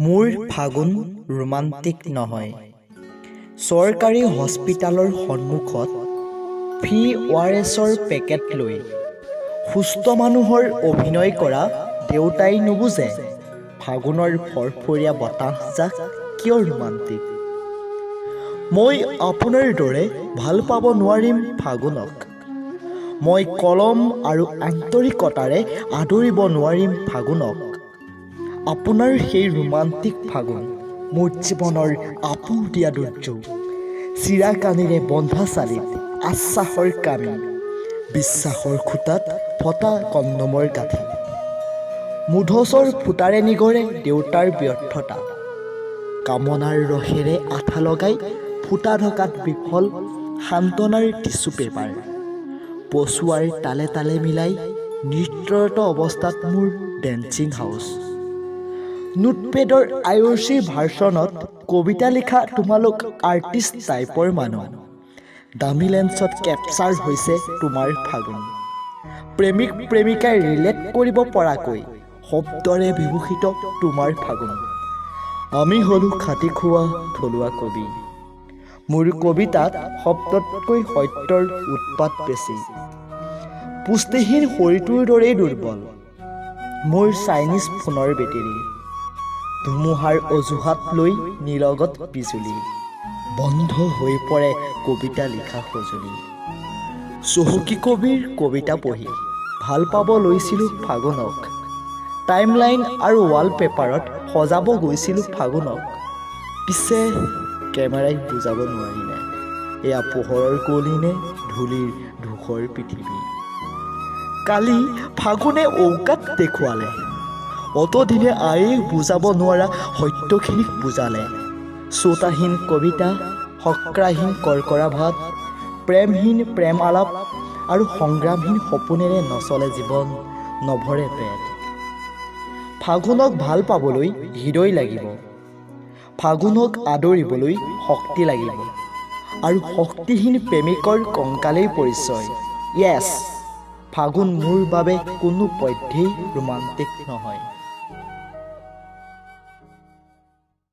মোৰ ফাগুন ৰোমান্টিক নহয়। চৰকাৰী হস্পিতালৰ সন্মুখত ফ্ৰী অ' আৰ এছৰ পেকেট লৈ সুস্থ মানুহৰ অভিনয় কৰা দেউতাই নুবুজে ফাগুনৰ ফৰফৰীয়া বতাহজাক কিয় ৰোমান্টিক। মই আপোনাৰ দৰে ভাল পাব নোৱাৰিম ফাগুনক। মই কলম আৰু আন্তৰিকতাৰে আদৰিব নোৱাৰিম ফাগুনক। আপোনাৰ সেই ৰোমান্টিক ফাগুন মোৰ জীৱনৰ আহুকলীয়া দুৰ্যোগ, চিৰা কানিৰে বন্ধা চালিত আশ্বাসৰ কামি, বিশ্বাসৰ খুঁটাত ফটা কণ্ডমৰ গাঁঠি। মূধচৰ ফুটাৰে নিগৰে দেউতাৰ ব্যৰ্থতা। কামনাৰ ৰসেৰে আঠা লগাই ফুটা ঢকাত বিফল সান্তনাৰ টিচু পেপাৰ। পচোৱাৰ তালে তালে মিলাই নৃত্যৰত অৱস্থাত মোৰ ডেন্সিং হাউচ। নোটপেডৰ আয়ুষী ভাৰ্চনত কবিতা লিখা তোমালোক আৰ্টিষ্ট টাইপৰ মানুহ। দামী লেন্সত কেপচাৰ হৈছে তোমাৰ ফাগুন। প্ৰেমিক প্ৰেমিকাই ৰিলেট কৰিব পৰাকৈ শব্দৰে বিভূষিত তোমাৰ ফাগুন। আমি হ'লো খাটি খোৱা থলুৱা কবি। মোৰ কবিতাত শব্দতকৈ সত্যৰ উৎপাত বেছি। পুষ্টিহীন শৰীৰটোৰ দৰেই দুৰ্বল মোৰ চাইনিজ ফোনৰ বেটেৰী। ধুমুহাৰ অজুহাত লৈ নিলগত বিজুলী বন্ধ হৈ পৰে কবিতা লিখা সঁজুলি। চহকী কবিৰ কবিতা পঢ়ি ভাল পাব লৈছিলোঁ ফাগুনক। টাইমলাইন আৰু ৱালপেপাৰত সজাব গৈছিলোঁ ফাগুনক। পিছে কেমেৰাই বুজাব নোৱাৰিলে এয়া পোহৰৰ কুঁৱলী নে ধূলিৰ ধূসৰ পৃথিৱী। কালি ফাগুনে ঔকাত দেখুৱালে। অতদিনে আয়ে বুজাব নোৱাৰা সত্যখিনিক বুজালে। শ্ৰোতাহীন কবিতা, শৰ্কৰাহীন কৰ্কৰা ভাত, প্ৰেমহীন প্ৰেম আলাপ আৰু সংগ্ৰামহীন সপোনেৰে নচলে জীৱন, নভৰে পেট। ফাগুনক ভাল পাবলৈ হৃদয় লাগিব, ফাগুনক আদৰিবলৈ শক্তি লাগিব আৰু শক্তিহীন প্ৰেমিকৰ কংকালেই পৰিচয়। য়েছ, ফাগুন মোৰ বাবে কোনো পধ্যেই ৰোমান্টিক নহয়।